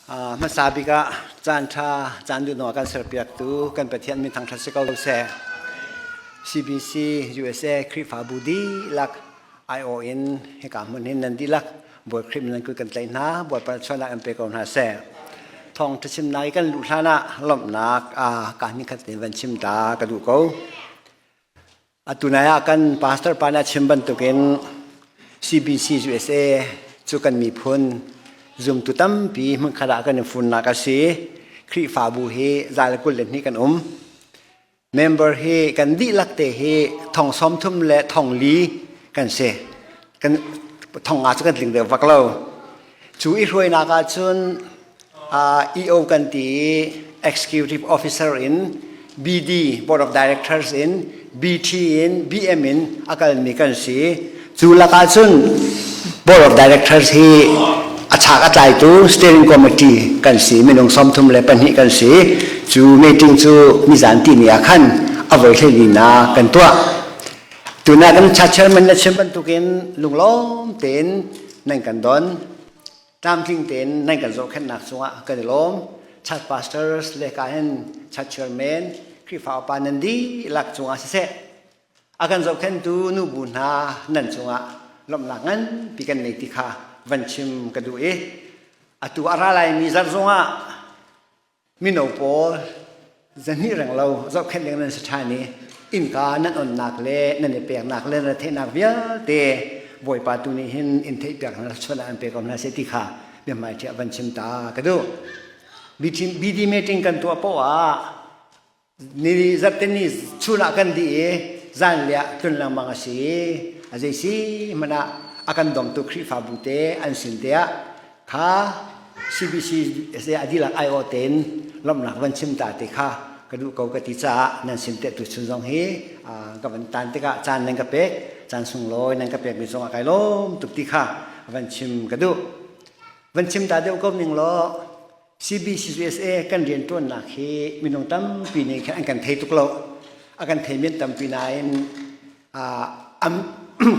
Hmasa bik ah caan ṭha caan duhnak kan serpiaktu kan Pathian min thangṭhat si ko seh. CBC USA Khrihfabu dihlak aiawh in hika hmun hin nan dihlak Bawi Khrih min nan kut kan tlaih hna, Bawipa chuahnak in pe ko hna seh. Thawngṭha chimnak i kan luh hlan ah lawmhnak ka hnih khat in van chim ta ka duh ko. Atu nai ah kan pastor pa nih a chim bantukin CBC USA cu kan miphun zumtu tampi hmunkhat ah kan i funnak a si. Khrihfabu hi zal 22 kan um. Member hi kan dihlak te hi thong 30 le thong li kan si. Kan thong nga cu kan tling deuh vak lo. Cu i hruainak ahcun EO kan ti i Executive Officer in BD Board of Directors in BT in BM in a kalmi kan si. Cu lakah cun Board of Directors hi a chak a tlaitu Steering Committee kan si minung 32 kan si. Cu meeting cu nizan ti ni ah khan a voi hleilinak kan tuah. Tuna kan chairman na chim bantukin lunglawm tein nan kan don. Tlamtling tein nan kan zohkhenhnak cungah kan i lawm. Church pastors le ka hin church chairman, Khrihfa upa nan dihlak cungah siseh, a kan zohkhenhtu nubu hna nan cungah lawmhnak nganpi kan nei ti kha van chim ka duh i atu a ra laimi zarh zongah Mino pawl zahnih reng lo zohkhenh ding nan si ṭhan i innka nan onnak le nan i peknak le nan theihnak vialte Bawipa tu nih hin in theihpiak hna chuan ah an pe ko hna seh ti kha biahmaiṭhi ah van chim ta ka duh. BD meeting kan tuah poah ah ni zarhte ni chun ah kan dih i zanlei ah tlun lengmang a si i a zei si hmanh ah a kan dongtu Khrihfabu te an sin te ah kha CBC a dihlak aiawh tein lawmhnak van chim ta te kha ka duh ko ka ti caah nan sin te tu chun zong hi ka van tan tikah caan nan ka pek caan sunglawi nan ka pekmi zong ah kai lawm tuk ti kha van chim ka duh van chim ta deuh ko ning law CBCUSA kan rianṭuannak hi minung tampi nih khan an kan thei tuk lo. A kan thei men tampi nain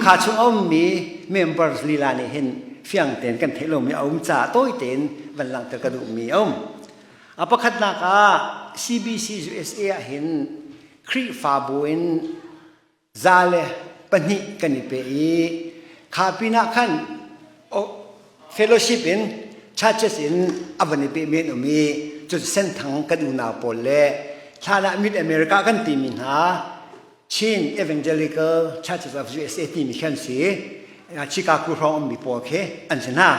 kha chung a ummi members lila nih hin fiang tein kan theih lomi a um caah tawi tein van langhter ka duhmi a um. A pakhatnak ah CBCUSA ah hin Khrihfabu in 102 kan i pe i kha pinah khan fellowship in churches in a van i pe men um i cun senthang kan unau pawl le thlan ah mid America kan timi hna Chin Evangelical Churches of USA timi khi an si Chicago hrawng ummi pawl khi an si hna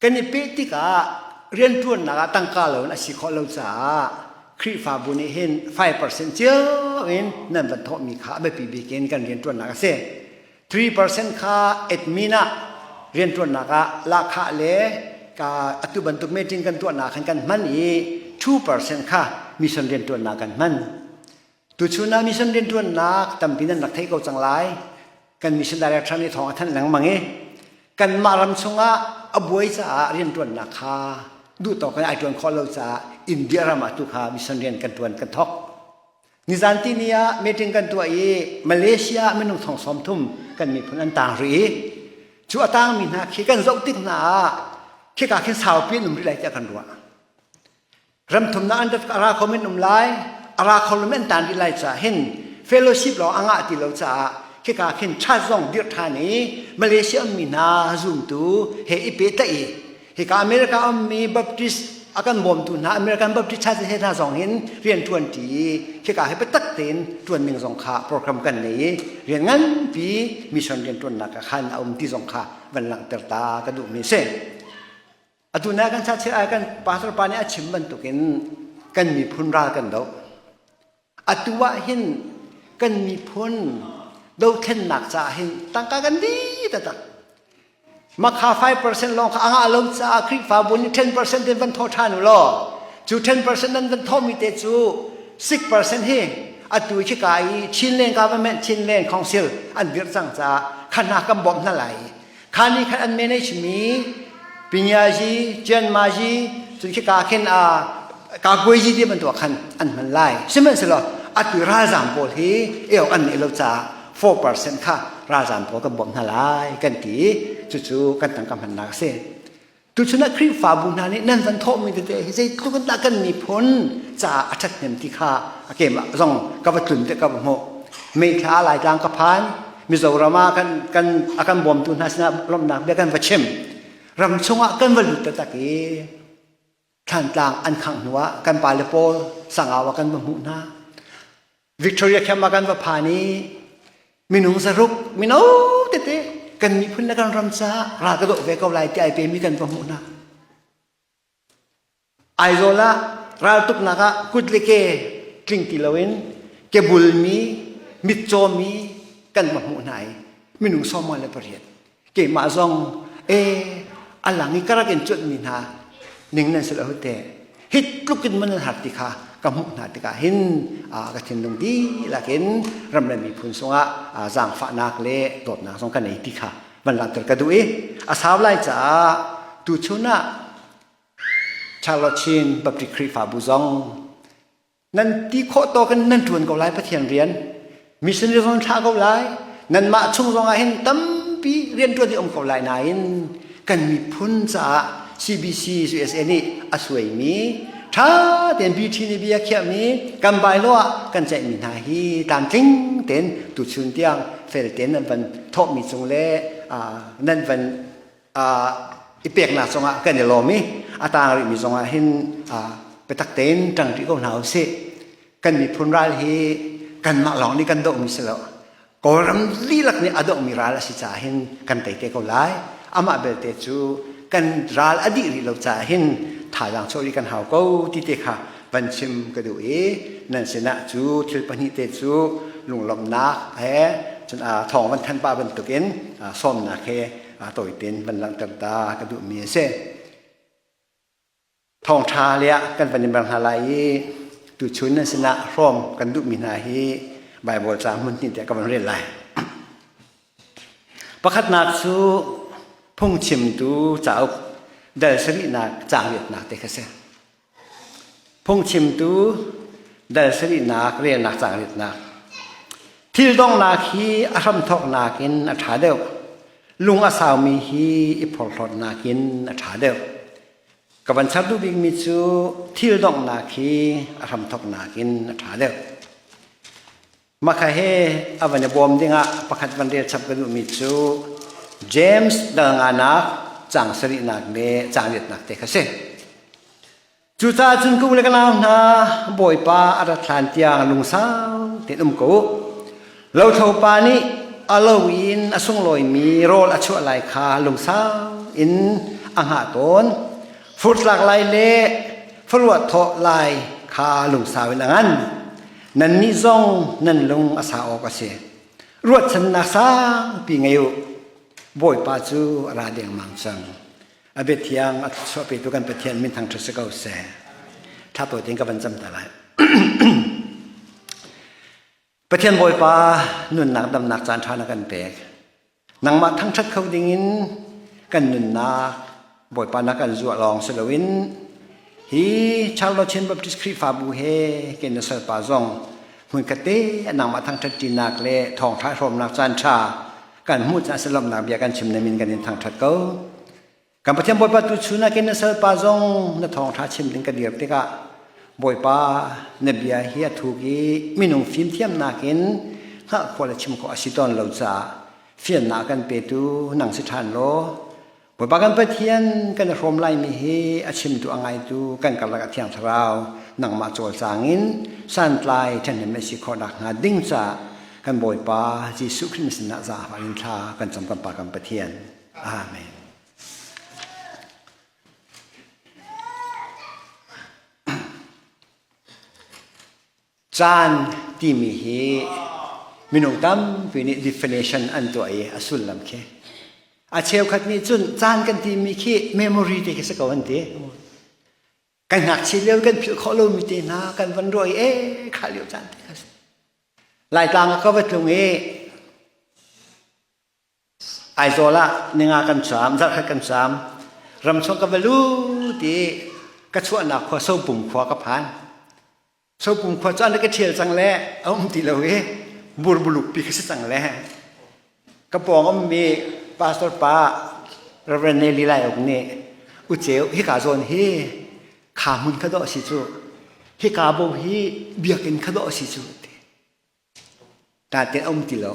Kan i peh tikah rianṭuannak ah tangka lo in a si khawh lo caah Khrihfabu nih hin 5% cio in nan van thawhmi kha a biapi bik in kan rianṭuannak a si. 3% kha admin ah rianṭuannak ah lahkhah le ka atu bantuk meeting kan tuahnak khan kan hman i 2% kha mission rianṭuannak kan hman. Tuchun ah mission rianṭuannak tampi nan rak theih ko cang lai. Kan mission director nih thawng a thanh lengmang i kanmah ram chungah a buai caah rianṭuannak kha duh tawk in ai ṭuan khawh lo caah India ram ah tu kha mission rian kan ṭuan kan thawk. Nizan tini ah meeting kan tuah i Malaysia ah minung thong 30 kan miphun an tang rih i cu a tangmi hna khi kan zoh tik hna ah khika khin saupi an um rih lai tiah kan ruah. Ramthumnak an rat a ra kho men um lai, a ra kho lo men tan rih lai caah hin fellowship lawng a ngah ti lo caah khika khin chat zong dirh ṭhan i Malaysia ummi hna zumtu he i pehtlaih i hika America ummi Baptist a kan bawmtu hna American Baptist Church he hna zong hin rian ṭuan ṭi i khika he biatak tein ṭuan ning zong kha program kan nei i rian nganpi mission rian ṭuannak ah khan a um ti zong kha van langhter ta ka duhmi a si. Atu na kan church kan pastor pa nih a chim bantukin kan miphun ral kan doh. Atu ah hin kan miphun dothlennak caah hin tangka kan di taktak. Makha 5% lawng kha a ngah lo caah Khrihfabu nih 10% in van thawh ṭhan u law cu 10% nan van thawhmi te cu 6% hi atu khi ka i Chinland government Chinland Council an dirh cang caah kha hna kan bawmh hna lai. Kha nih khan an manage mi Pinyazi, Chianmazi, cun khika khin a Kaguazi ti bantuk khan an hman lai. Sihmanhsehlaw atu ralzaam pawl hi eo an neih lo caah 4% kha ralzaam pawl kan bawmh hna lai kan ti. Cucu kan tangka hmannak a si. Tuchun ah Khrihfabu hna nih nan van thawhmi tete hi zeitluk in dah kan miphun caah a ṭhathnem ti kha a keimah zong ka va tlun te ka va hmuh. Meithla Laitlang ka phan, Mizoram ah kan, kan, a kan bawmtu hna sinah lawmhnak bia kan va chim. Ram chungah kan va lut taktak i Thlantlang an khangh hnuah kan pale pawl Sangau ah kan va hmuh hna. Victoria camp ah kan va phan i minung zaruk mino tete kan miphun le kan ram caah ral ka doh ve ko lai ti ai pemi kan va hmuh hna. Aizawl ah raltuknak ah kut le ke tling ti loin ke bulmi mitcawmi kan va hmuh hna i minung 48 keimah zong e a lang i ka rak in cuanhmi hna ning nan si lo te hi tluk in man har ti kha ka hmuh hna tikah hin ka thinlung dihlak in ram le miphun sungah zaangfahnak le dawtnak zong ka nei ti kha van langhter ka duh i a sau lai caah tuchun ah Charlotte Chin Baptist Khrihfabu zong Nan ti khawh tawk in nan ṭuan ko lai Pathian rian. Missionary zong thlah ko lai. Nanmah chung zong ah hin tampi rian ṭuan i um ko lai nain kan miphun caah CBC USA nih a suaimi ṭha tein BT nih bia khiahmi kan bylaw ah kan ceihmi hna hi tlamtling tein tuchun tiang fel tein nan van thawhmi cung le nan van i peknak cungah kan i lawm i a tang rihmi zongah hin biatak tein ṭang rih ko hna usih. Kan miphun ral hi kanmah lawng nih kan dohmi si lo. Kawlram dihlak nih a dohmi ral a si caah hin kan tei te ko lai. Amah belte cu kan ral a dih rih lo caah hin thazaang chuah rih kan hau ko ti te kha van chim ka duh i nan sinah cu thil pahnih te cu lunglawmhnak he cun thawng van thanh pah bantukin sawmnak he tawitein van langhter ta ka duhmi a si. Thawngṭha le ah kan van i mer hna lai i tuchun nan sinah hrawm kan duhmi hna hi Baibal ca hmun hnih tiah ka van rel lai. Pakhatnak cu phungchimtu cauk dal sarihnak caang riatnak te kha si. Phungchimtu dal sarihnak relnak caang riatnak. Thil donghnak hi a hramthawknak in a ṭha deuh. Lung a saumi hi i phorhlawtnak in a ṭha deuh. Ka van char duh bikmi cu thil donghnak hi a hramthawknak in a ṭha deuh. Maka he a van i bawm dingah pakhat van rel chap ka duhmi cu James dal nganak caang sarihnak le caang riatnak te kha si. Cucaah cun ka u le ka nau hna Bawipa a rat hlan tiang lungsau tein um ko u. Lothlopa nih a lo in a sunglawimi rawl a chuah lai kha lungsau in a hngah tawn. Furtlak lai le faruah thawh lai kha lungsau in a ngan. Nannih zong nan lung a sa awk a si. Ruahchannak sangpi ngei u. Bawipa cu a ra dengmang cang. A bia thiang a thluachuah petu kan Pathian min thangṭhat si ko seh. Thla tawi tein ka van cam ta lai. Pathian Bawipa nunnak damnak caan ṭha na kan pek. Nangmah thangṭhat kho dingin kan nunnak Bawipa na kan zuah lawng si loin hi Charlotte Chin Baptist Khrihfabu he ken na salpa zong hmunkhat te nangmah thangṭhat ṭinak le thawngṭha hrawmnak caan ṭha kan hmuh caah silomnak bia kan chim na min kan in thangṭhat ko. Kan Pathian Bawipa tu chun ah ken na salpa zong na thawngṭha chim ding ka dir tikah Bawipa na bia hi a thuk i minung fimthiamnak in hngalh khawh le chim khawh a si tawn lo caah fiannak kan petu nang si ṭhan law Bawipa kan Pathian kan i hrawm laimi hi a chimtu a ngaitu kan karlak a Thiang Thlarau nangmah cawlcang in santlai ṭhahnem a si khawh nakhnga ding caah kan Bawipa Jesuh Khrih sinah zaangfah in thla kan cam kan Pa kan Pathian. Amen. Caan timi hi minung tampi nih definition an tuah i a sullam khi a cheukhat nih cun caan kan timi khi memory te khi si ko an ti. Kan ngakchia lio kan philh khawh lomi te hna kan van ruah i e kha lio caan te kha si. Laitlang ah ka va tlung i Aizawl ah ninga kan caam, zarhkhat kan caam. Ramchung ka va lut i ka chuahnak khua Sopum khua ka phan. Sopum khua cu an ka ṭhial cang le a um ti lo i burbuluk pi ka si cang le ka pawng ummi pastor pa Reverend Nelly Lai Uk nih Uceu hika zawn hi kha hmun kha dawh si cu hika bo hi biakinn kha dawh si cu ti. Ta te um ti lo.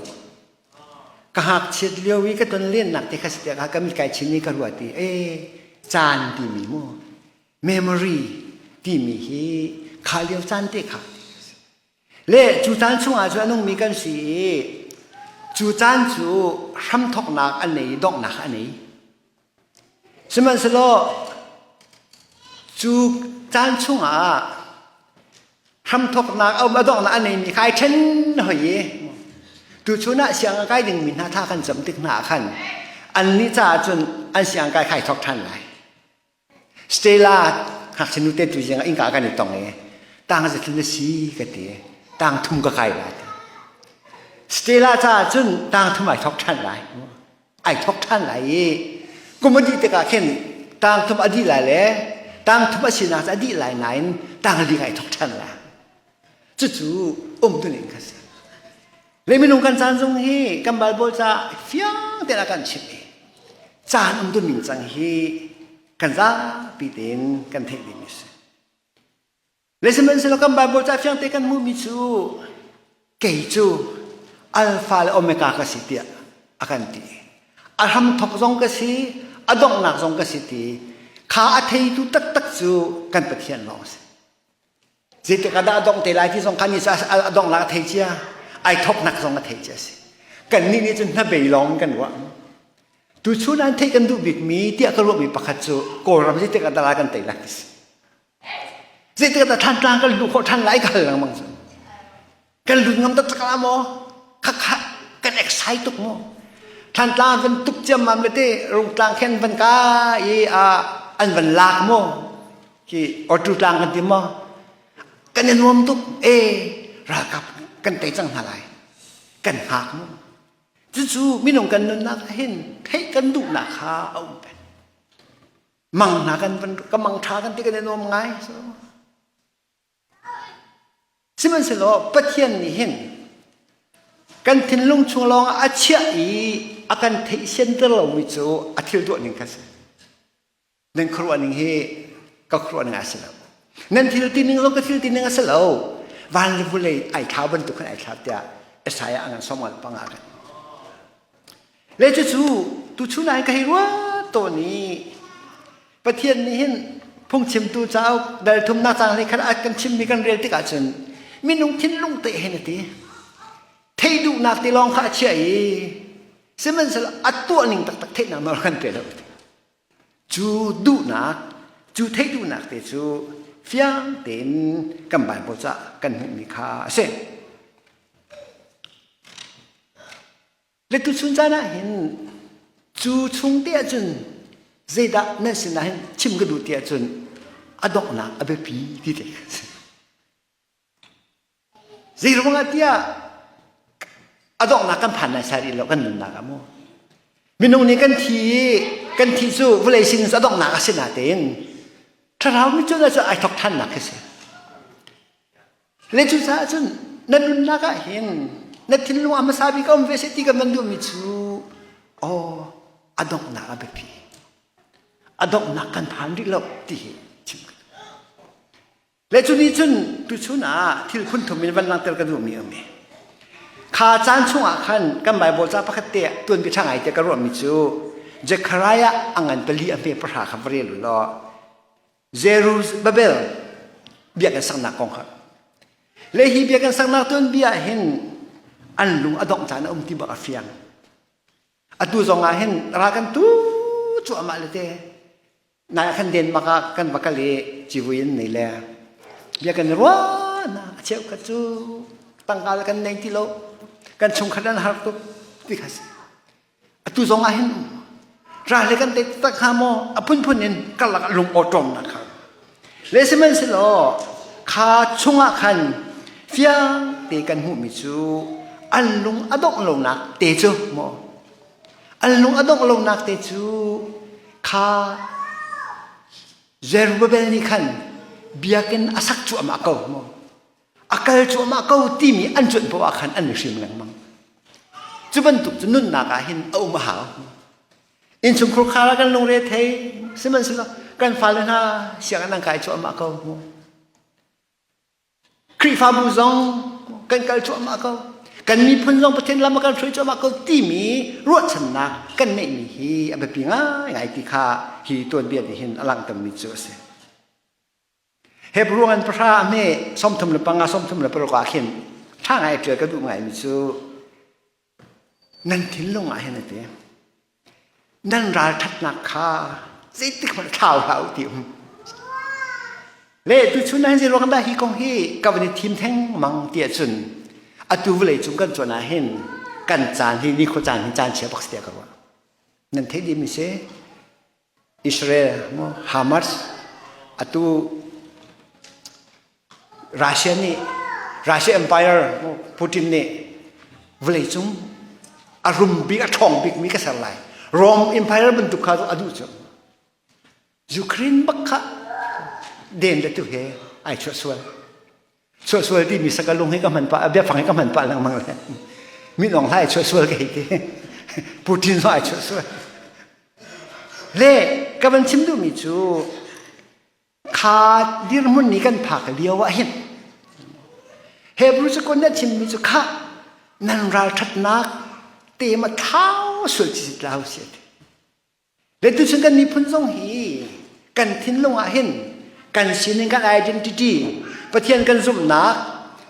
Ka hngakchiat lio i ka ton lennak te kha si tiah ka mit kai chin i ka ruat i e caan timi mu memory timi hi kha lio caan te kha le cu caan chungah cu a nungmi kan si i cu caan cu hramthoknak a nei donghnak a nei. Sihmanhsehlaw cu caan chungah hramthoknak a um a donghnak a neimi kha ai ṭhen hoi i tuchun ah sianginn kai dingmi hna tha kan cam tik hna ah khan annih caah cun an sianginn kai kha ai thok ṭhan lai. Stella ngakchia nute tu zing ah innka kan i tong i tang zeithil na si ka ti tang thum ka kai lai ti. Stella caah cun tang thum ai thok ṭhan lai. Ai thok ṭhan lai i kum a dih tikah khin tang thum a dih lai le tang thum a sinak cu a dih lai nain tang li ai thok ṭhan lai. Cucu umtuning kha si. Le minung kan caan zong hi kan Bible ca fiang tein a kan chimh i caan um ning cang hi kan zapi tein kan theih ding a si. Le sihmanhsehlaw kan Bible ca fiang te kan hmuhmi cu kei cu Alpha le Omega ka si tiah a kan ti. A hramthok zong ka si, a donghnak zong ka si ti. Kha a theitu taktak cu kan Pathian lawng a si. Zeitik ah dah a dongh te lai ti zong kha ni a donghnak a thei cia, ai thoknak zong a thei cia si. Kannih nih cun hnabei lawng kan ruah. Tuchun an theih kan duh bikmi tiah ka ruahmi pakhat cu Kawlram zeitik ah dah kan tei lai ti si. Zeitik ah dah Thantlang kan luh khawh ṭhan lai ka hal lengmang cu. Kan lut ngam taktak la maw? Khakha kan excite tuk maw? Thantlang van tuk ciammam le te Rungtlang khen van ka i an van lak maw? Khi Ortu tlang kan ti maw? Kan i nuam tuk e ralkap kan tei cang hna lai. Kan hngak maw? Cucu minung kan nunnak ah hin theih kan duhnak kha a um peng. Mang hna kan van ka mang tha kan ti kan i nuam ngai. So. Sihmanhsehlaw Pathian nih hin kan thinlung chung lawngah a chiah i a kan theihsianter lomi cu a thil tuah ning kha si. Nan khuaruah ning hi ka khuaruah ning a si lo. Nan thil ti ning zong ka thil ti ning a si lo. Van le vulei ai thlau bantuk khan ai thlau tiah Isaiah a ngan sawmngal panga kan. Le cucu tuchun ah ka hei ruat tawn i Pathian nih hin phungchimtu cauk dal thumnak cang hlei khat ah kan chimmi kan rel tikah cun minung thinlung te hin a ti theih duhnak ti lawng kha a chiah i sihmanhsehlaw a tuah ning taktak theihnak nawl kan pe lo cu duhnak cu theih duhnak te cu fiang tein kan Bible ca kan hmuhmi kha a si. Le tuchun caan ah hin cu chung te ahcun zeidah nan sinah hin chim ka duh ti ahcun a donghnak a biapi ti te kha si. Zei ruangah tiah a donghnak kan phan lai sai rih lo kan nunnak ah mu. Minung nih kan thi i kan thi cu vawlei sin a donghnak a si natein thlarau mi cu ai thok ṭhannak khi si. Le cucaah cun na nunnak ah hin na thinlung a hmasa bik a um ve seh ti kan van duhmi cu aw a donghnak a biapi. A donghnak kan phan rih lo ti hi chim ka duh. Le cu nih cun tuchun ah thil phun thum in van langhter ka duhmi a um i kha caan chungah khan kan Bible ca pakhat te tuanbia ṭha ngai te ka ruahmi cu Zechariah a ngan pali a hme pahra kha va rel u law Zerubbabel biakinn saknak kong kha le hi biakinn saknak tuanbia ah hin an lung a dongh caan a um ti bak a fiang atu zong ah hin ra kan tu cuahmah le te nai ah khan Denmark ah kan va kal i civui in nei le biakinn ruah na a cheukhat cu tangka le kan nei ti lo kan chungkhat an har tuk ti kha si Atu zong ah hin ral le kan tei tak hnga maw a phunphun in karlak ah lung awṭawmnak kha. Le sihmanhsehlaw kha chungah khan fiang te kan hmuhmi cu an lung a dongh lonak te cu maw an lung a dongh lonak te cu kha Zerubbabel nih khan biakinn a sak cuahmah ko maw a kal cuahmah ko timi an cuanh poah khan an i hrim lengmang. Cu bantuk cu nunnak ah hin a um a hau. Innchungkhar khar ah kan lungre thei sihmanhsehlaw Kan fale hna sianginn an kai cuahmah ko. Khrihfabu zong kan kal cuahmah ko. Kan miphun zong Pathian lam a kan hruai cuahmah ko timi ruahchannak kan neihmi hi a biapi ngaingai ti kha hi tuanbia nih hin a langhtermi cu a si. Hebrew ngan pahra a hme 35 36 ah khin ṭha ngai ṭial ka duh ngaimi cu nan thinlung ah hin a ti. Nan ralṭhatnak kha zeitik hmanh thlau hlah u ti um. Le tuchun nan zei ruang dah hi kong hi ka van i thim theng mang ti ahcun atu vawlei cung kan cuan ah hin kan caan hi nikhua caan hi caan chia bak si tiah ka ruah. Nan theih dih mi si Israel maw Hamas atu Russia nih Russia Empire Putin nih vawleicung a rum bik a ṭhawng bikmi ka ser lai. Rome Empire bantuk kha a duh cu. Ukraine bak kha den le tu he ai chuah sual. Chuah sual timi sakalung hi ka hman pah biafang hi ka hman pah lengmang le. Min Aung Hlaing chuah sual ka hei ti. Putin zong ai chuah sual. Le ka van chim duhmi cu Kha dirhmun nih kan phak lio ah hin Hebrew cakun na chimmi cu kha nan ralṭhatnak te ma thau sual chi tlau si ti. Le tuchun kan miphun zong hi kan thinlung ah hin kan sining kan identity Pathian kan zumhnak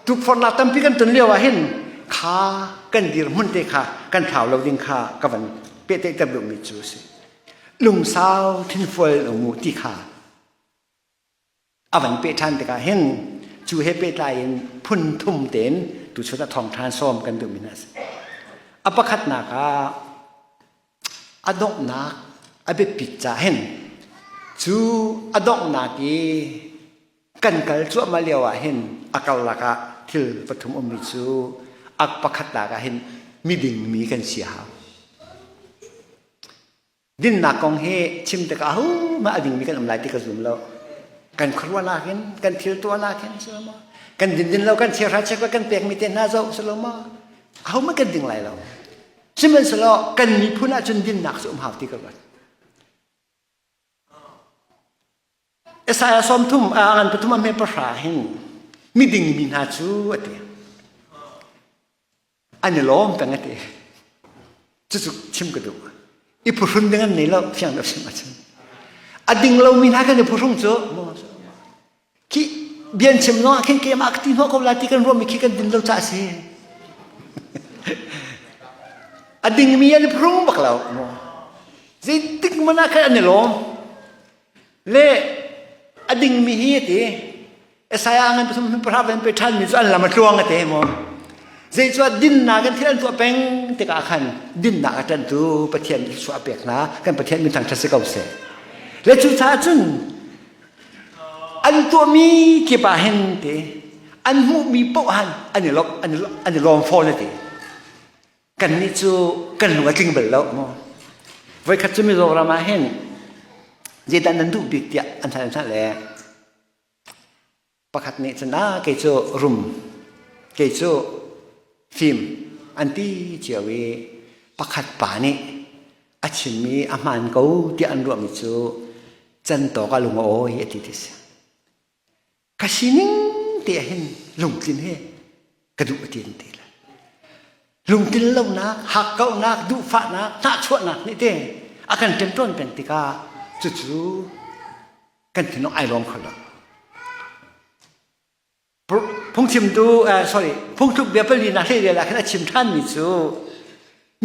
tukforhnak tampi kan ton lio ah hin kha kan dirhmun te kha kan thlau lo ding kha ka van pehtlaihter duhmi cu a si. Lungsau thinfual um u ti kha a van peh ṭhan tikah hin cu he pehtlai in phun thum tein tuchun ah thawngṭha sawm kan duhmi hna a si. A pakhatnak ah a donghnak a biapit caah hin cu a donghnak i kan kal cuahmah lio ah hin a karlak ah thil pathum ummi cu a pakhatnak ah hin miding mi kan si a hau. Dinnak kong hi chim tikah hu mah a dingmi kan um lai ti ka zum lo. Kan khuaruahnak in, kan thil tuahnak hin si lo maw? Kan din din lo, kan chiahra chiakra kan pekmi te hna zoh si lo maw? Ahohmanh kan ding lai lo. Sihmanhsehlaw kan miphun ahcun dinnak cu um hau ti ka ruat. Isaiah 30 a ngan pathum a hme pahra hin miding mi hna cu a ti. An i lawm peng a ti. Cucu chim ka duh. I phuhrun ding an nei lo fiang deuh sim ahcun. A ding lomi hna kan i phuhrung cu khi bian chim zong ah khin keimah ka ti hnawh ko lai ti kan ruahmi khi kan din lo caah a si. A dingmi an i phuhrung bak lo. Zeitik hmanh ah khan an i lawm. Le a dingmi hi a ti. Isaiah ngan pasum pahra ven pe ṭhan mi cu an lam a tluang a ti maw. Zeicuah dinnak in thil an tuah peng tikah khan dinnak a ṭantu Pathian thluachuah a pek hna. Kan Pathian min thangṭhat si ko seh. Le cucaah cun an tuahmi kip ah hin ti an hmuhmi paoh han an i lawm an i lawm fawn a ti. Kannih cu kan lung a tling bal lo maw? Voikhat cu Mizoram ah hin zeidah nan duh bik tiah an hal hna le pakhat nih cun ah kei cu rum kei cu fim an ti cio i pakhat pa nih a chimmi a hmaan ko tiah an ruahmi cu cantawk ah lung a awi a ti ti si. Ka sining te ah hin lungtlin he ka duh a ti an ti le lungtlin lonak hakkauhnak duhfahnak hnahchuahnak nih te a kan ṭemṭawn peng tikah cucu kan thinlung ai lawm kho lo phungchimtu sorry phungthluk bia pali nak hlei rel ah khan a chim ṭhanmi cu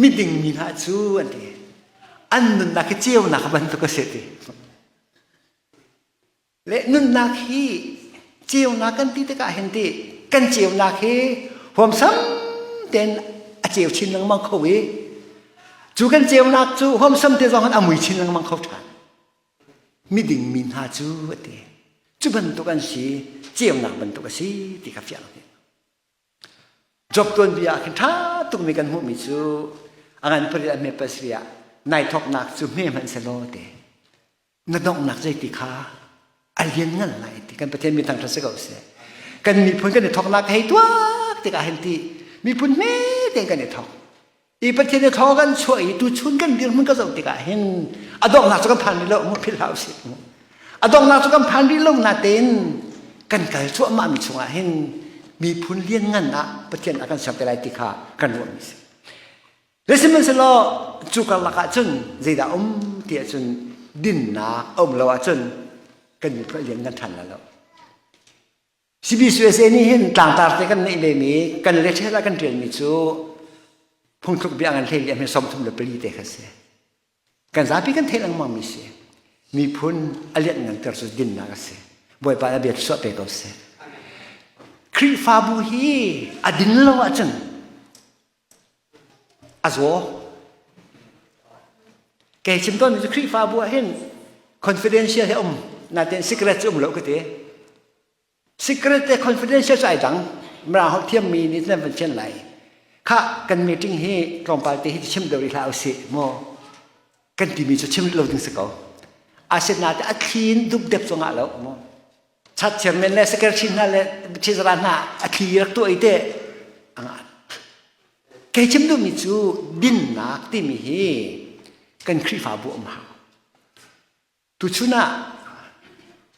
miding mi hna cu an ti an nunnak hi ceunak bantuk a si ti Le nunnak hi ceunak kan ti tikah hin ti kan ceunak hi huamsam tein a ceu chin lengmang kho i cu kan ceunak cu huamsam te zong a mui chin lengmang kho ṭhan. Miding mi hna cu a ti. Cu bantuk an si, ceunak bantuk a si ti kha fiang ti. Job tuanbia ah khin ṭha tukmi kan hmuhmi cu a ngan pariat a hme pasarih ah nai thawknak cu hme hmanh selaw te na donghnak zeiti kha a lian ngan lai ti kan Pathian mi thangṭhat si ko seh kan miphun kan i thawknak hei tuak tikah hin ti miphun hme tein kan i thawk i Pathian i thaw kan chuah i tuchun kan dirhmun ka zoh tikah hin a donghnak cu kan phan rih lo mu philh hlah usih mu. A donghnak cu kan phan rih lo natein kan kal cuahmah mi chungah hin miphun lianngan ah Pathian a kan ser te lai ti kha kan ruahmi si. Le sihmanhsehlaw cu karlak ah cun zeidah um ti ahcun dinnak a um lo ahcun kan miphun a lianngan ṭhan lai lo. CBCUSA nih hin tlangtar te kan neih ve mi kan lethel ah kan ṭialmi cu phungthluk bia ngan hlei li 34 te kha si. Kan zapi kan theih lengmang mi si. Miphun a lianh nganter cu dinnak a si. Bawipa a bia suah pe ko seh. Khrihfabu hi a din lo ahcun a zaw. Kei chim tawnmi cu Khrihfabu ah hin confidential hi um natein secret cu um lo ka ti. Secret le confidential cu ai dang. Mirang holh thiammi nih nan van fian lai. Khah kan meeting hi tlawmpal te hi chim deuh rih hlah usih mu. Kan timi cu chim lo ding si ko. Asinain a thli in dupdep cu ngah lo mu. Chat chairman le secretary hna le chizara hna a thli rak tuah i te a ngah. Kei chim duhmi cu dinnak timi hi kan Khrihfabu um hau. Tuchun ah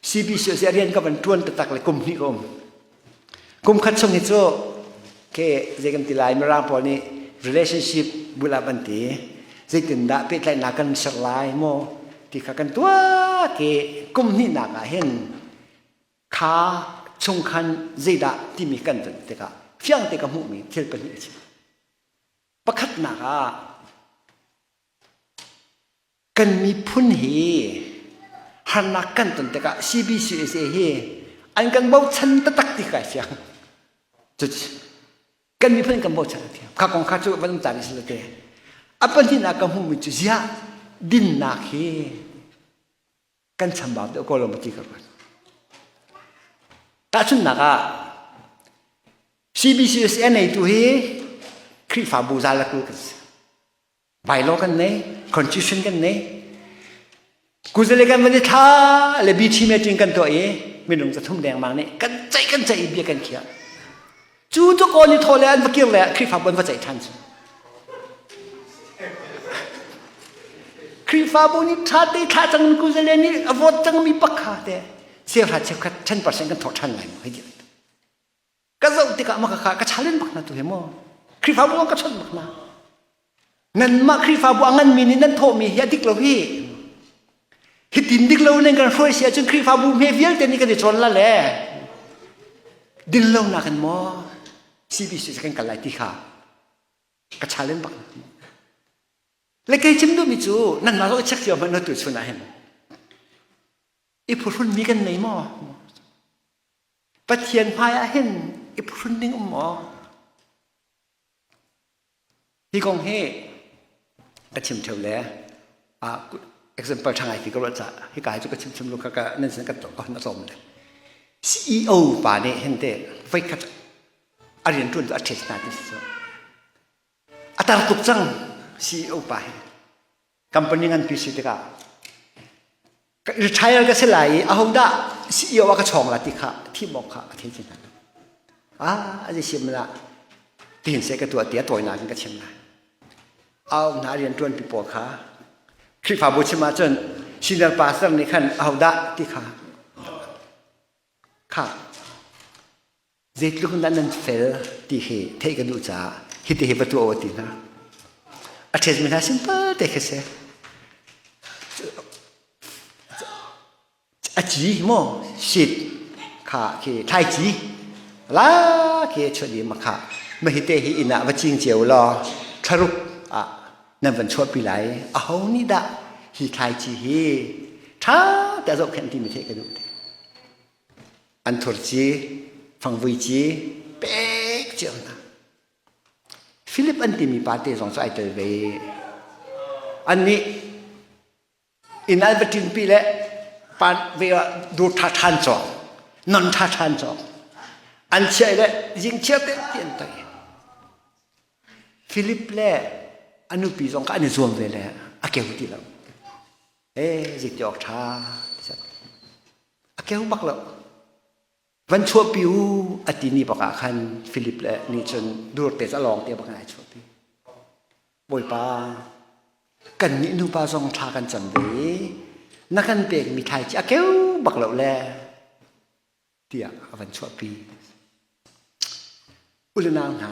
CBC a rian ka van ṭuan taktak le kum hnih ka um. Kum khat chung hi cu ke zei kan ti lai Mirang pawl nih relationship bulah an ti. Zeitindah pehtlaihnak kan ser lai maw ti kha kan tuah ke kum hnihnak ah hin kha chung khan zeidah timi kan ton tikah fiang te ka hmuhmi thil pahnih a si. Pakhatnak ah Kan miphun hi harnak kan ton tikah CBCUSA hi an kan bochan taktak ti kai fiang. Cuci kan miphun kan bochan a thiam. Kha kong kha cu van um ta rih te. A pahnihnak ka hmuhmi cu ziah dinnak hi kan chambau deuh ko lo ma ti ka ruat. Tahchunhnak ah CBCUSA neitu hi Khrihfabu zalakul kan si. Bylaw kan nei, constitution kan nei. Kuzale kan van i thla le BT meeting kan tuah i minung zathum dengmang nih kan ceih kan ceih i bia kan khiah. Cu tu kawl ni thaw le an va kir le Khrihfabu an va ceih ṭhan cu. Khrihfabu nih ṭha te thla cang in kuzale nih a vote cangmi pakha te sehra cheukhat 10% kan thawh ṭhan lai mu hei ti. Ka zoh tikah maka kha ka challenge bak hna tu he maw Khrihfabu ka chawnh bak hna nanmah Khrihfabu a nganmi nih nan thawhmi hi a dik lo hi hitin dik lo nan kan hruai si ahcun Khrihfabu hme vialte nih kan i cawn la le din lo nak in maw CBC kan kal lai ti kha ka challenge bak le kei chim duhmi cu nanmah zong i check cio hmanh na tu chun ah hin i phuhrunmi kan nei maw Pathian hmai ah hin i phuhrun ding um maw? Hi kong hi ka chim theo le example ṭha ngai ti ka ruah caah hika hi cu ka chim chim lu kha ka nan sin ka ka na sawm le CEO pa nih hin te voikhat a rian ṭuan cu a ṭhet hna ti si a tar tuk cang CEO pa hi company nganpi si tikah retire ka si lai i ahodah CEO ah ka chawng la ti kha thim awk kha a thei chin hna ah a sim la tin se ka tuah tia tawinak in ka chim lai au hna rian tuan pi pawl kha Khrihfabu chim ahcun senior pastor nih khan ahodah ti kha kha Zeitluk in dah nan fel ti hi theih ka duh caah hiti hi va tuah u ti hna. A ṭhetmi hna simple te khi si. A ci maw seed kha khi thlaici la khi chuah dih ma kha ma hi te hi inn ah va cing cio law thlaruk ah nan van chuahpi lai aho nih dah hi thlaici hi ṭha te a zohkhenh timi theih ka duh ti. Anthur ci, fangvui ci pek cio hna. Philip an timi pa te zong cu ai tel ve. Annih inn an va ṭinpi le pan ve ah dur ṭha ṭhan cawk, non ṭha ṭhan cawk. An chiah le zing chia te ti an toi. Philip le a nupi zong kha an i zuam ve le a keu ti lo. Eh, zeiti awk ṭha. A keu bak lo. Van chuahpi u a ti ni bak ah khan Philip le nih cun dur te cu a lawng te bak in ai chuahpi. Bawipa, kan nih nupa zong thla kan cam ve i. Na kan pekmi thlaici a keu bak lo le tiah a van chuahpi. Ulenau hna,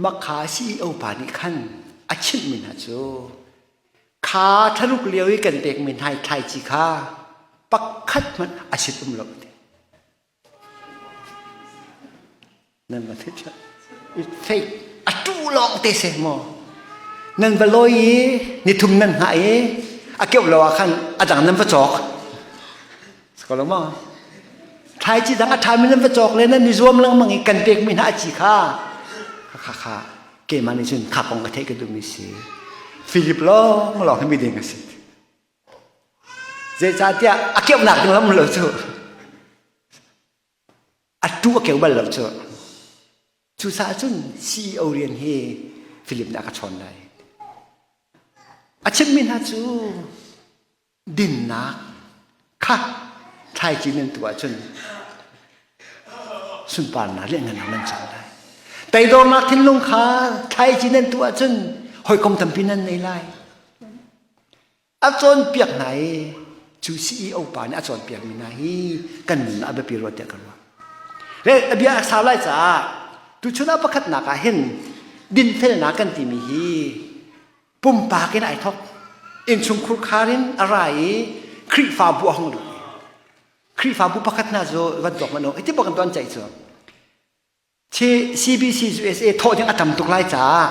makha CEO pa nih khan a chimhmi hna cu kha thlaruk lio i kan pekmi hna thlaici kha pakhat hmanh a sit um lo ti. Nan va theih It fake a tu lawng te se maw nan va lawi i nithum nan hngah i a keuh lo ah khan a dang nan va cawk ko lo maw thlaici dang a ṭhami nan va cawk le nan i zuam lengmang i kan pekmi hna a ci kha kha kha keimah nih cun kha kong ka theih ka duhmi si Philip lawng lawng hi miding a si zeicahtiah a keuhnak ding lam lo cu a tu a keu bal lo cu cucaah cun CEO rian hi Philip nih a ka chawn lai a chimmi hna cu dinnak kha thlaici nan tuah ahcun sunparnak le ngan nan cang lai teidornak thinlung kha thlaici nan tuah ahcun hawikom tampi nan nei lai a cawnpiak hna i cu CEO pa nih a cawnpiakmi hna hi kan nun ah a biapi rua tiah ka ruah le a bia a sau lai caah tuchun ah pakhatnak ah hin dinfelnak kan timi hi pumpak in ai thok innchungkhur khar in a ra i Khrihfabu a hung lut Khrihfabu pakhat hna cu van tuak hmanh u hiti bak in tuan ceih cu CBC USA thawh ding a tam tuk lai caah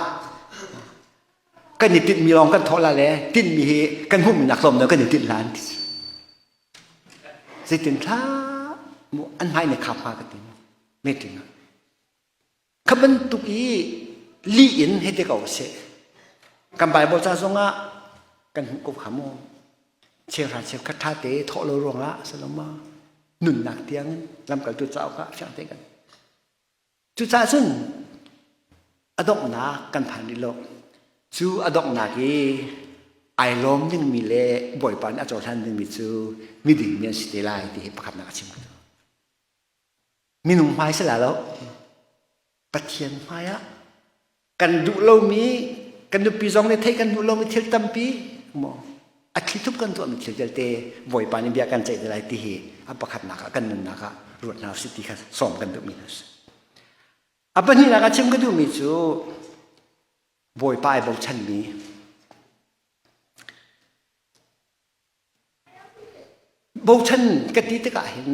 kan i tinhmi lawng kan thawh la le tinhmi hi kan hmuhmi nak tlawm deuh kan i tinh lan ti zeitin thla mu an hmai ne khap hnga ka ti meeting ah Kha bantuk i lih in hei ti ko seh. Kan Bible ca zongah kan hmuh ko kha mu. Cheuhra cheukhat ṭha te thawh lo ruangah saloma nunnak tiang in lamkaltu cauk ah fiang te kan. Cucaah cun a donghnak kan phan rih lo. Cu a donghnak i ai lawm dingmi le Bawipa nih a cohlan dingmi cu miding mi an si te lai ti hi pakhatnak a chim ka duh. Minung hmai si la lo. Pathian hmai ah kan duh lomi kan nupi zong nih theih kan duh lomi thil tampi maw a thlithup kan tuahmi thil vialte Bawipa nih bia kan ceih te lai ti hi a pakhatnak ah kan nunnak ah ruat hna usih ti kha sawm kan duhmi hna si. A pahnihnak ah chim ka duhmi cu Bawipa ai bochanmi Bochan ka ti tikah hin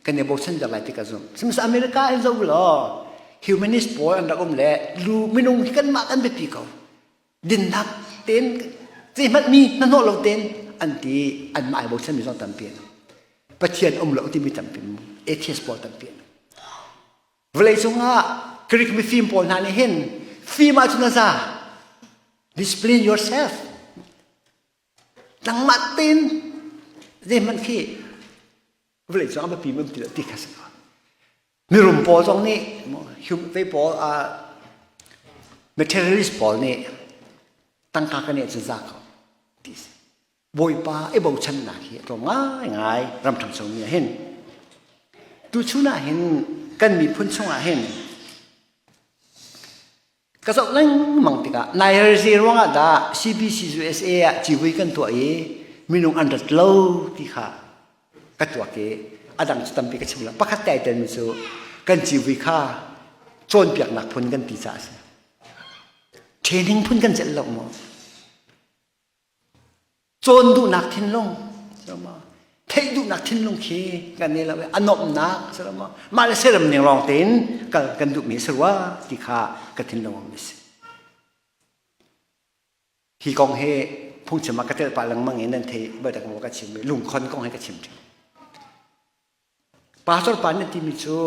kan i bochan deuh lai ti ka zumh. Sihmanhsehlaw America in zoh law humanist pawl an rak um le lu minung hi kanmah kan biapi ko. Dinnak tein zeihmanh mi hnahnawh lo tein an ti anmah ai bochan mi zong tampi an um. Pathian um lo timi tampi um. Atheist pawl tampi an um. Vawlei cungah Greek mifim pawl hna nih hin fim ahcun a za. Discipline yourself. Nangmah tein zeihmanh khi vawlei cung ah biapi um ti lo ti kha si ko. Mirum pawl zong nih vei pawl materialist pawl nih tangka kan nih cun za ko ti si. Bawipa i bochannak hi a tlawm ngaingai ram ṭhangcho mi ah hin. Tuchun ah hin kan miphun chungah hin Ka zoh lengmang tikah Nairzi ruangah dah CBC USA ah civui kan tuah i minung an rat lo ti kha ka tuak i a dang cu tampi ka chim lo. Pakhat te ai telmi cu kan civui kha cawnpiaknak phun kan ti caah a si. Training phun kan celh lo maw? Cawn duhnak thinlung theih duhnak thinlung khi kan nei lo i a nuamhnak mah le siaram ning lawng tein kal kan duhmi a si rua ti kha ka thinlung um a si. Hi kong hi phungchim ah ka telh pah lengmang i nan thei bal tak maw ka chim i lungkhon kong hi ka chim ṭheo. Pastor pa nih timi cu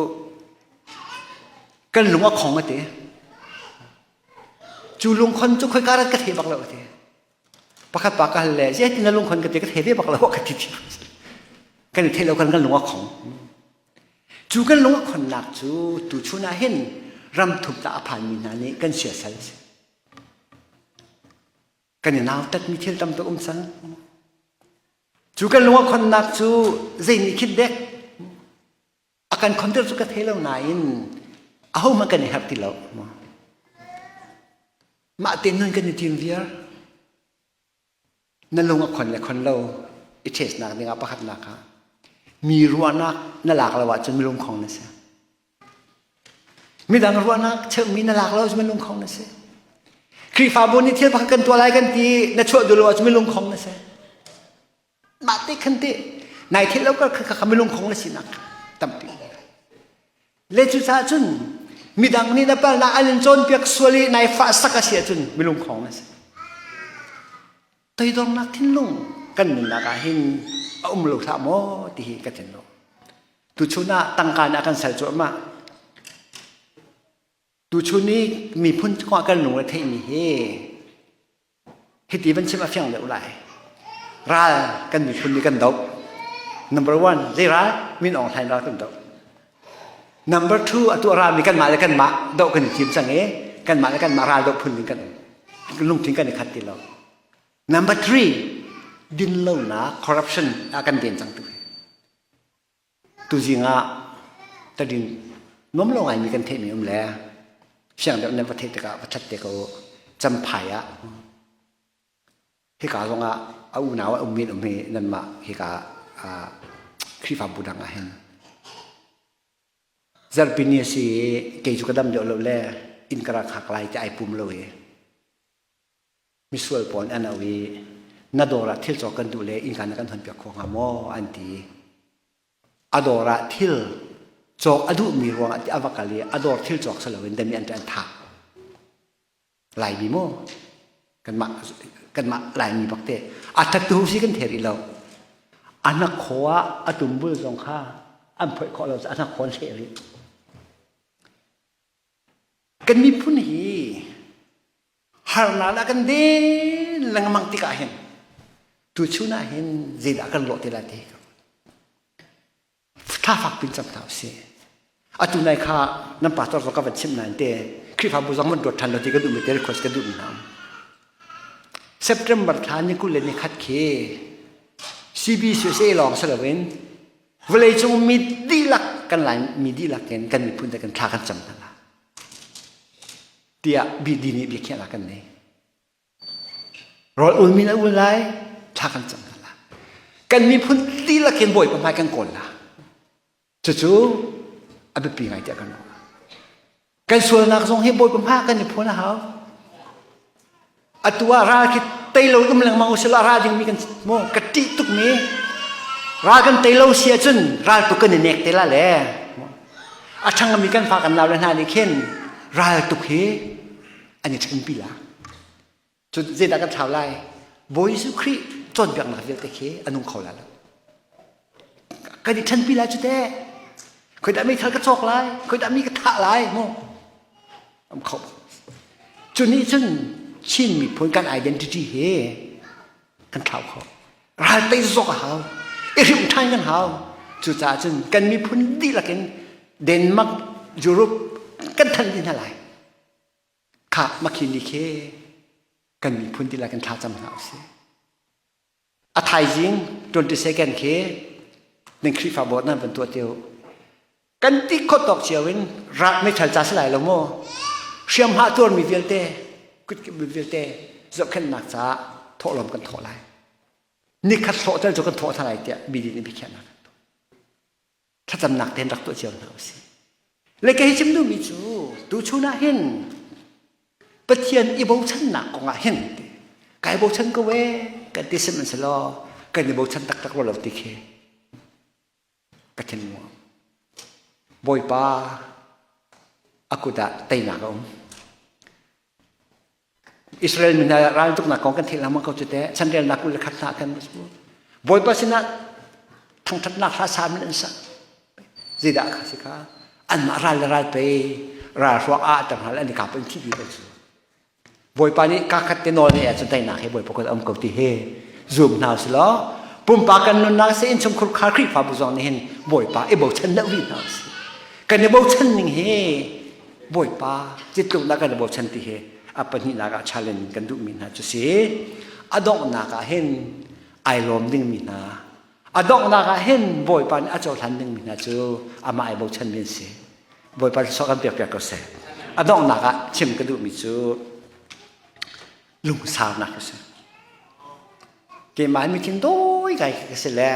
kan lung a khong a ti. Cu lungkhon cu khoika rat ka thei bak lo a ti. Pakhat pa ka hal le zeitin na lungkhon ka ti ka thei ve bak lo ka ti ti. Kan i thei lo kan kan lung a khong. Cu kan lung a khonnak cu tuchun ah hin ram thum ta a phanmi hna nih kan siasal a si. Kan i nautatmi thil tam tuk um cang. Cu kan lung a khonnak cu zei nih khin dek a kan khonter cu ka thei lo nain ahohmanh kan i harh ti lo. Mah te nun kan i tim viar. Na lung a khon le khon lo i testnak dingah pakhatnak ah mi ruahnak na lak lo ahcun mi lungkhong na si. Midang ruahnak cheuhmi na lak lo ahcun mi lungkhong na si. Khrihfabu nih thil pakhat kan tuah lai kan ti na chuah duh lo ahcun mi lungkhong na si. Mah te khan te nai thil lo kha kha mi lungkhong na sinak tampi. Le cucaah cun midang nih na palnak an in cawnpiak sual i nai fah sak a si ahcun mi lungkhong na si. Toidornak thinlung kan nunnak ah hin a um lo hlah maw ti hi ka thinlung. Tuchun ah tangka nih a kan sal cuahmah. Tuchun i miphun kong kan lung a theihmi hi hiti van chim a fiang deuh lai. Ral kan miphun nih kan doh. Number one, zei ral? Min Aung Hlaing ral kan doh. Number two, atu a ralmi kanmah le kanmah doh kan i thim cang i kanmah le kanmah ral doh phun ding kan um. Lungthin kan i khat ti lo. Number three, dinlonak corruption ah kan den cang tu. Tuzing ah tadin nuam lo ngaimi kan theihmi um le fiang deuh nan va theih tikah va that te ko Champhai ah hika zongah a unau a ummi an um hi nanmah hika Khrihfabu dang ah hin zarhpini a si i kei cu ka dam deuh lo le inn ka rak hak lai ti ai pum lo i misual pawl an auh i na dawr ah thil cawk kan duh le innka na kan hon piak kho hnga maw an ti a dawr ah thil cawk a duhmi ruangah a va kal i a dawr thil cawk si loin dami an an thah Laimi maw kanmah kanmah Laimi bak te a thattu si kan the rih lo a hnakhaw ah a tumbul zong kha an phoih khawh lo a hnakhaw an hleh rih kan miphun hi harnak ah kan den lengmang tikah hin tuchun ah hin zeidah kan lawh te lai ti thla fak pin cam hna usih atu nai kha nan pastor zong ka van chimh nain te Khrihfabu zong van ruat ṭhan lo ti ka duhmi te request ka duhmi hna September thla ni 21 khi CBCUSA lawng si loin vawleicung mi dihlak kan lai mi dihlak in kan miphun te kan thla kan cam hna tiah BD nih biakhiahnak kan nei. Rawl ulmi na ul lai, thla kan cam hna la. Kan miphun dihlak in Bawipa hmai kan kawl la. Cucu a biapi ngai tiah kan ruah. Kan sualnak zong hi Bawipa hmai kan i phuan a hau. Atu ah ral khi tei lo um lengmang usila ral dingmi kan mu ka ṭih tukmi ral kan tei lo si ahcun ral tu kan i nek te la le a ṭhangmi kan fa kan nau le hna nih khin ral tuk hi an i ṭhenpi la cu zeidah kan thlau lai Bawi Jesuh Khrih cawnpiaknak vialte khi a nung kho la lo kan i ṭhenpi lai cu teh khoi dah meithal ka cawk lai khoi dah mi ka thah lai mu am kho cu nih cun Chin miphun kan identity hi kan thlau kho ral tei zok a hau i hrimh ṭhan kan hau cucaah cun kan miphun dihlak in Denmark Europe kan than dih hna lai kha makhi ni khi kan miphun dihlak in thlacam hna usih a thaizing 22nd khi nan Khrihfabu nan van tuah teo kan ti khawt tawk cio in rak meithal ca si lai lo maw hriamhma tuarmi vialte kutkip mi vialte zohkhenhnak caah thawhlawm kan thawh lai nikhat hlawh tel cu kan thawh hna lai tiah bidi nih biakhiahnak kan tuah thlacamnak tein rak tuah cio hna usih le kei chim duhmi cu tuchun ah hin Pathian i bochannak kong ah hin kai bochan ko e kan ti sihmanhsehlaw kan i bochan taktak lo ti khi ka thinlung Bawipa a kut ah teinak a um Israel mi hna raltuknak kong kan theih lengmang ko cu teh chanrelnak 21 hna kan Bawipa sinah thangṭhatnak hla sa min an sak zeidah kha si kha anmah ral le ral pei ral hruak ah ter hna an i kap an thi dih ko cu Bawipa nih ka khat te nawl nei ahcun teinak he Bawipa kut a um ko ti hi zum hna usih law pumpak kan nunnak se innchungkhur khar Khrihfabu zong nih hin Bawipa i bochan deuh rih hna usih. Kan i bochan ning hi Bawipa citluknak kan i bochan ti hi a pahnihnak ah challenge kan duhmi hna cu si. A donghnak ah hin ai lawm dingmi hna a donghnak ah hin Bawipa nih a cohlan dingmi hna cu amah ai bochanmi an si. Bawipa thluachuah kan pek piak ko seh. A donghnak ah chim ka duhmi cu lungsaunak a si. Keimah mi thin tawi kai ka si le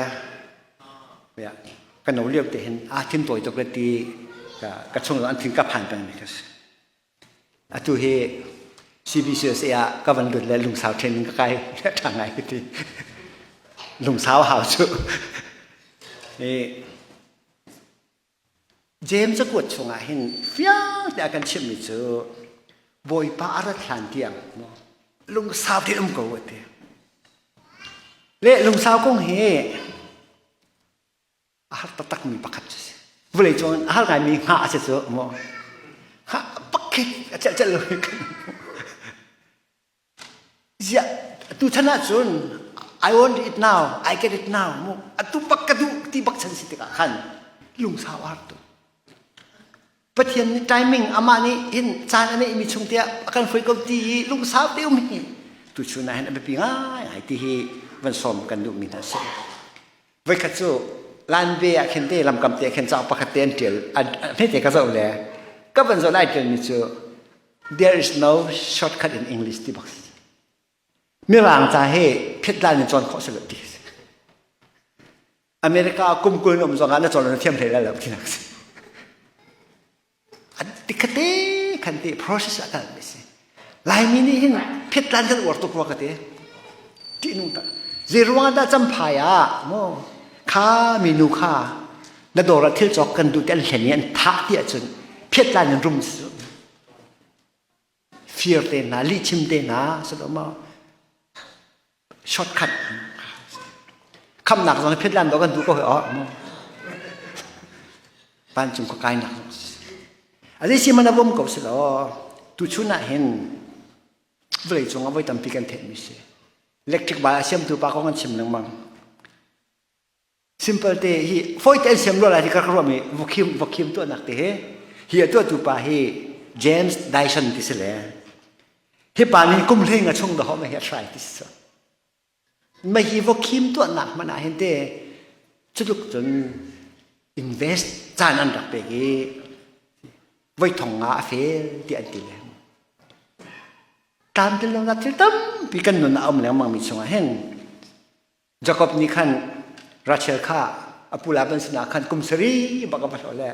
ya ka no lio te hin a thin tawi tuk le ti ka ka chung an thin ka phan peng mi ka si. Atu hi CBCUSA ah ka van lut le lungsau training ka kai ṭha ngai ti. Lungsau hau cu. James cakuat chungah hin fiang te a kan chimhmi cu Bawipa a rat hlan tiang lungsau tein um ko a ti. Le lungsau kong hi a har taktakmi pakhat cu si. Vawlei cung a har ngaimi hngah a si cu maw. Hngah pakhat a celh celh lo kan Ziah tuchan ahcun I want it now, I get it now mu atu bak ka duh ti bak chan si tikah khan lungsau a har tuk. Pathian nih timing amah nih hin caan a neihmi chung tiah a kan hruai ko ti i lungsau te um hi tuchun ah hin a biapi ngaingai ti hi van sawm kan duhmi hna si. Voikhat cu Lanbe ah khin te lamkam te khin cauk pakhat te an ṭial hmete ka zoh le ka van zoh lai ṭialmi cu There is no shortcut in English ti bak si. Mirang ca hi phitlan in cawn khawh si lo ti si. America kum 20 um zong ah na cawn na thiam hlei lai lo ti nak si. An tikhate khan ti process a kal mi si. Laimi nih hin phitlan kan uar tuk rua ka ti. Ti nung ta. Zei ruang dah champhai ah mo kha minu kha na dawr ah thil cawk kan duh ti an hlen i an thah ti ahcun phiatlan in rum si fir te hna lihchim te hna si lo maw shortcut khamnak zong phiatlan do kan duh ko he oh mo vancung khua kai nak zong ali si man avom ko si lo tu chun ah hin vawlei cung ah voi tampi kan theih mi si electric bai a siamtu pa kong an chim lengmang Simple te hi fawi te an siam rua lai ti ka ruahmi vacuum vacuum tuahnak te hi hi a tuahtu pa hi James Dyson ti si le hi pa nih kum hlei nga chung dahawm hi a try ti si ma hi vacuum tuahnak hmanh ah hin te cutluk cun invest caan an rak pek i voi thong nga a fail ti an ti le tlamtlin lonak thil tampi kan nun ah a um lengmang mi chungah hin Jakob nih khan Rachel kha a pu Laban sinah khan kum sarih bak a va hlawh le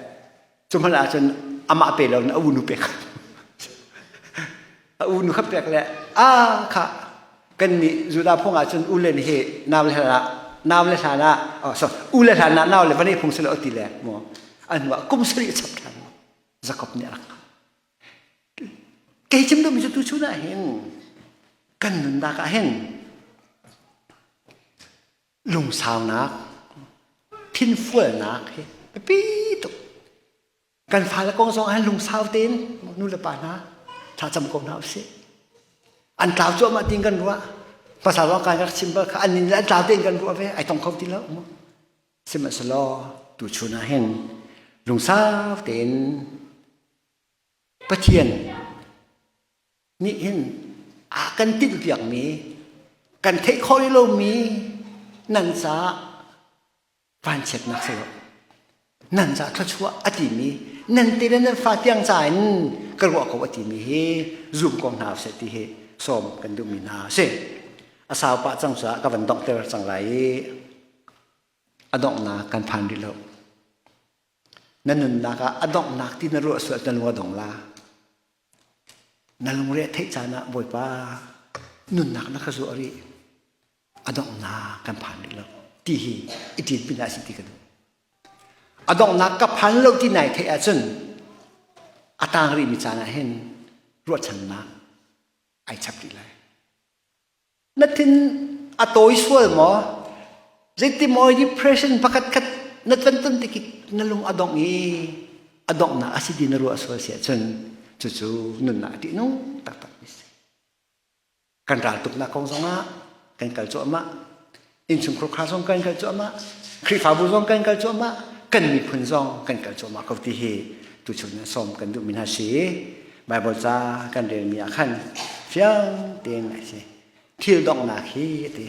cu hmanh ahcun amah pe lo in a unu pek a unu kha pek le a kha kan nih Judah phung ahcun u le hi nau le hlan ah nau le hlan ah oh so u le hlan ah nau le va nei phung si lo ti le mo an hnu ah kum sarih chap than Jakob nih a rak Kei chim duhmi cu tuchun ah hin kan nunnak ah hin lungsaunak, thinfualnak hi biapi tuk. Kan fale kong zong ah hin lungsau tein nu le pa hna thlacam ko hna usih. An tlau cuahmah tiin kan ruah. Hmasa zong kan rak chim bal kha an nin le an tlau tein kan ruah ve ai tong kho ti lo mu. Sihmanhsehlaw tuchun ah hin lungsau tein Pathian nih hin a kan tinhpiakmi kan theih khawh rih lomi nan caah vanchiatnak si lo nan caah thluachuah a timi nan te le nan fa tiang ca in ka ruah ko a timi hi zum ko hna seh ti hi sawm kan duhmi hna a si a sau pah cang caah ka van donghter cang lai i a donghnak kan phan rih lo Na nunnak ah a donghnak ti na ruah sual na lung a dong la. Na lungre a theih caan ah Bawipa nunnak na ka zuah rih. A donghnak kan phan rih lo ti hi i ṭin pin ah si ti ka duh. A donghnak ka phan lo ti nai theih ahcun a tang rihmi caan ah hin ruahchannak ai chap rih lai. Na thin a tawi sual maw? Zeitimaw depression pakhat khat na ton ton tik na lung a dongh i a donghnak a si ti na ruah sual si ahcun cucu nunnak a ṭihnung taktak mi si. Kan raltuknak kong zongah kan kal cuahmah. Innchungkhar kha zong kan kal cuahmah. Khrihfabu zong kan kal cuahmah. Kan miphun zong kan kal cuahmah ko ti hi tuchun ah sawm kan duhmi hna si. Baibal ca kan relmi ah khan fiang tein a si. Thil donghnak hi a ti.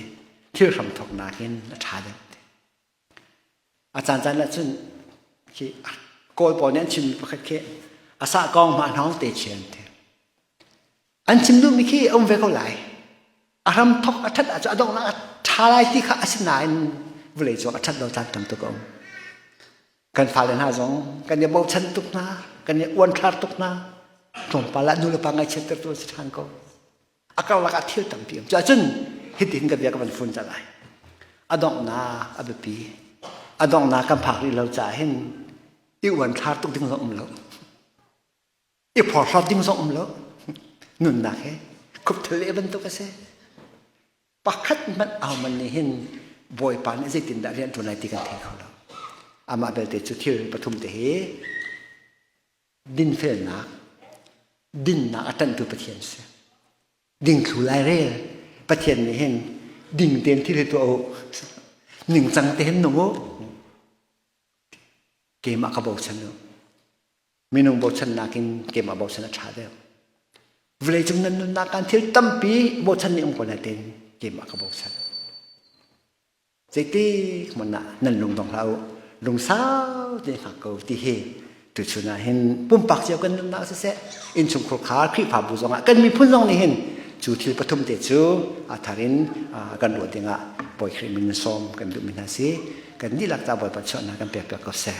Thil hramthawknak in a ṭha deuh. A caancaan ah cun khi Kawl pawl nih an chimmi pakhat khi a sah kong hma hnawng te chian ti. An chim duhmi khi a um ve ko lai. A hramthok a ṭhat ahcun a donghnak a ṭha lai ti kha asinain vawlei cung a ṭhat lo caan tam tuk a um. Kan fale hna zong kan i bochan tuk hna, kan i uanthlar tuk hna. Tlawmpal ah nu le pa ngaihchiattertu an si ṭhan ko. A karlak ah thil tampi um. Cuahcun hitin ka bia ka van fun ca lai. A donghnak a biapi. A donghnak kan phak rih lo caah hin i uanthlar tuk ding zong um lo. I phorhlawt ding zong um lo. Nunnak he khupthal le bantuk a si. Pakhat hmanh ahohmanh nih hin Bawipa nih zeitindah rian ṭuan lai ti kan thei kho lo. Amah belte cu thil pathum te hi dinfelnak, dinnak a ṭanhtu Pathian si. Dingthlu lai rel Pathian nih hin ding tein thil hi tuah u, ningcang te hin nung u. Keimah ka bochan u. Minung bochannak in keimah bochan a ṭha deuh. Vawleicung nan nunnak kan thil tampi bochan nih um ko nain keimah ka bochan. Zeitik hmanh ah nan lung dong hlah u. Lungsau te hngak ko ti hi tuchun ah hin pumpak cio kan nunnak siseh innchungkhur khar Khrihfabu zongah kan miphun zong nih hin cu thil pathum te cu a thar in kan ruah dingah Bawi Khrih min sawm kan duhmi hna si. Kan dihlak ca Bawipa chuahnak kan pek piak ko seh.